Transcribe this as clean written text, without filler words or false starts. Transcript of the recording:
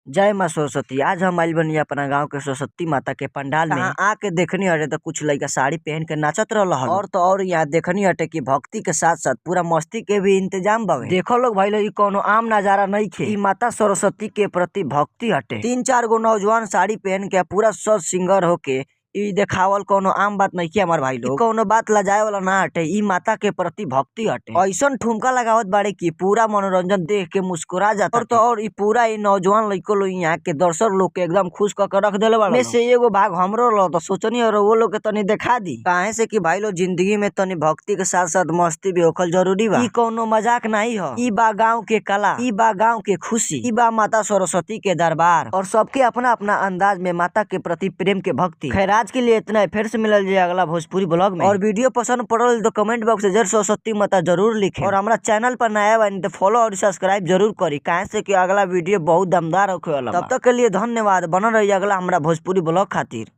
जय माँ सरस्वती। आज हम आइल बानी अपना गांव के सरस्वती माता के पंडाल में। आके देखनी हटे त कुछ लइका साड़ी पहन के नाचत रहल हन। और तो और यहाँ देखनी हटे की भक्ति के साथ साथ पूरा मस्ती के भी इंतजाम बावे। देखो लोग भाई लोग, इ कोनो आम नजारा नइखे, इ माता सरस्वती के प्रति भक्ति हटे। तीन चार गो नौजवान साड़ी पहन के पूरा सज सिंगर होके इ देखावल कोनो आम बात नइखे हमार भाई लोग। इ कोनो बात लजाए वाला ना हटे, इ माता के प्रति भक्ति हटे। ऐसन ठुमका लगावत बाड़े की पूरा मनोरंजन देख के मुस्कुरा जाता। और तो और इ पूरा इ नौजवान लइको लोग यहाँ के दर्शक लोग के एकदम खुश क के रख देले बाड़े। में से एगो भाग हमरो रह त सोचनी और वो लोग के तनी देखा दी, काहे से कि भाई लोग जिंदगी में तनी भक्ति के साथ साथ मस्ती भी होखल जरूरी बा। इ कोनो मजाक नाही ह, इ बा गांव के कला, इ बा गांव के खुशी, इ बा माता सरस्वती के दरबार और सबके अपना अपना अंदाज में माता के प्रति प्रेम के भक्ति। खैर आज के लिए इतना ही, फिर से मिलल जाए अगला भोजपुरी ब्लॉग में। और वीडियो पसंद पड़ल तो कमेंट बॉक्स में जय सरस्वती माता जरूर लिखे और हमारा चैनल पर नया बानी तो फॉलो और सब्सक्राइब जरूर करी, काहे से कि अगला वीडियो बहुत दमदार होखे वाला। तब तक के लिए धन्यवाद, बनल रही अगला हमारा भोजपुरी ब्लॉग खातिर।